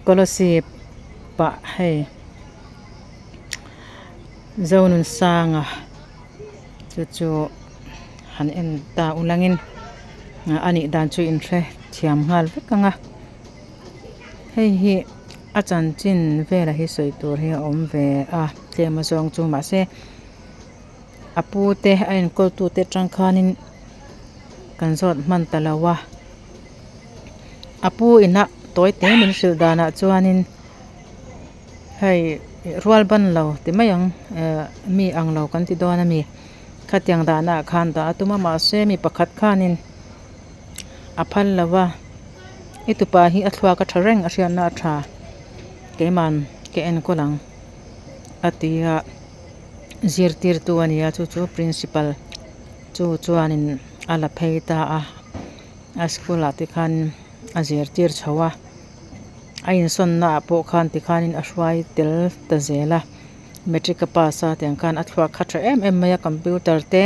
Kolasib ah hei Zonunsanga chu chu han en ta ulangin a nih dan chu in hre thiam nghal vek ang a hei hi a chanchin velah hi sawi tur hi a awm ve a tlem azawng chu mahse a pu te a enkawl tu te atang khanin kan zawt hman ta lo a a pu ina tawi te min hrilh danah chuanin hei rual ban lo ti mai ang ehh mi ang lo kan ti dawn a mi khatiang danah khan dah a tum a mahse mi pakhat khanin a phal lo va i tupa hi a thluak a tha reng a hriatna a tha keiman ka enkawl ang a ti a zirtirtu a ni a chu chu principal chu chuanin a la phei ta a a school ah te khan a zirtir chho a a insawn na ah pawh khan tikhanin a hruai tel ta zel a matric a pass a tiang khan a thluak kha tha em em mai a computer te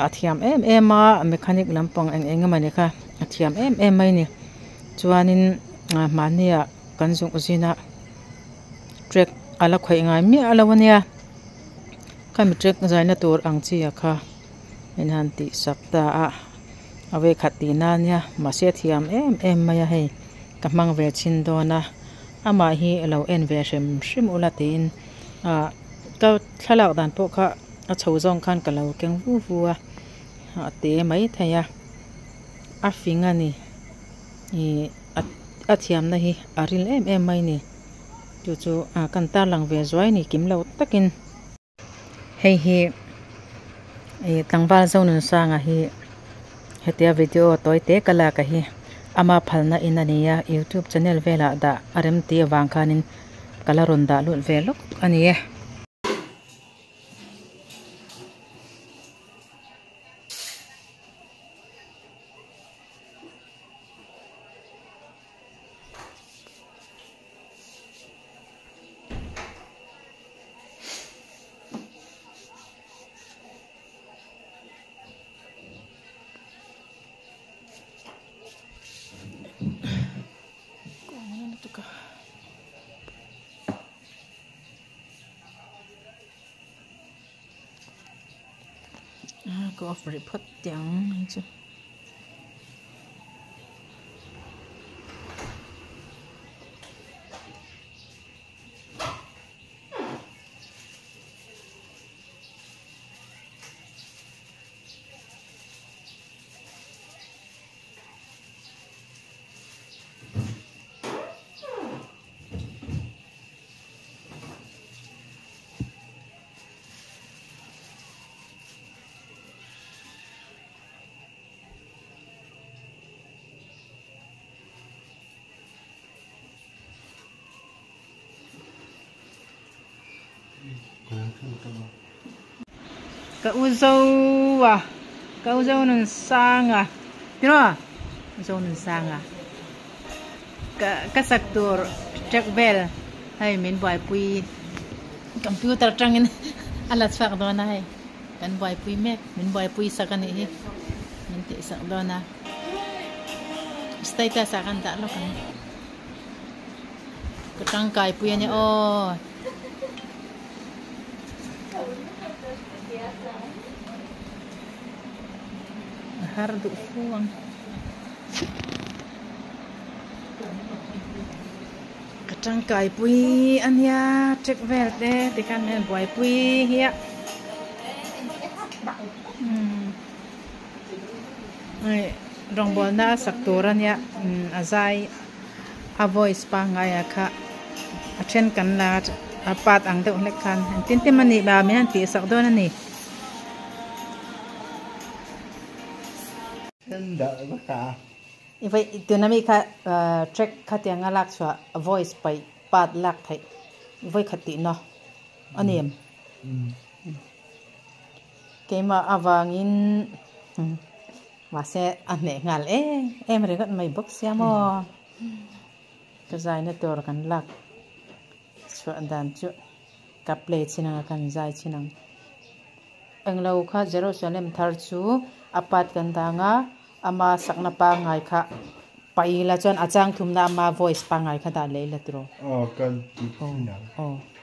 a thiam em em a mechanic lampang eng eng emawni kha a thiam em em mai a ni chuanin mahni ah kan zuk zin a track a la khawih ngai miah lo ania khami track zaina tur ang chi ah kha min han tih sak ta a a vawikhat tih na ania mahse a thiam em em mai a hei ka hmang ve chhin dawn a amah hi lo en ve hrim hrim ula tiin ah ka thlalak dan pawh kha a chho zawng khan ka lo keng vu vu a a te maithei a a fing a ni ih a thiamna hi a ril em em mai a ni chu chu ah kan tarlang ve zuai a ni kim lo takin. Hei hi ih tlangval Zonunsanga hi hetia video tawi te ka lak a hi ama phalna in a ni a youtube channel velah dah a rem tih avang khanin ka la rawn dah lut ve lawk a ni e. Ka off rih phawt teh ang hei chu. Ka u zo a ka u zo nun sang a tiraw zo nun sang a ka ka sak tur track vel hei min buaipui computer atangin a la chhuak dawn a hei kan buaipui mek min buaipui sak a nih hi min tih sak dawn a status ah khan dah lawk ang. Ka tangkai pui a nia aw. A har duh fu ang. Ka tangkai pui a nia trek vel te tikhan hian buaipui hi a. Rawngbawlna a sak tur a nia a zai a voice pangngai ah kha a then kan la a part ang deuh hlek khan engtin te mah ni ba min han tih sak dawn a ni. Tuna mi kha track khatiang a lak chhuah voice paih part lak theih vawikhat tih naw a ni em? Keimah avangin mahse a hneh nghal em em ringawt mai bawk sia maw. Ka zaina tur kan lak chhuah dan chu ka play chin ang a kan zai chin ang. Englo kha Jerusalem thar chu a part kan dang a, ama sakna pangngai kha. Paih ila chuan a chang thumna ama voice pangngai kha dah leh ila tiraw? Aw kan ti thin ang. Aw.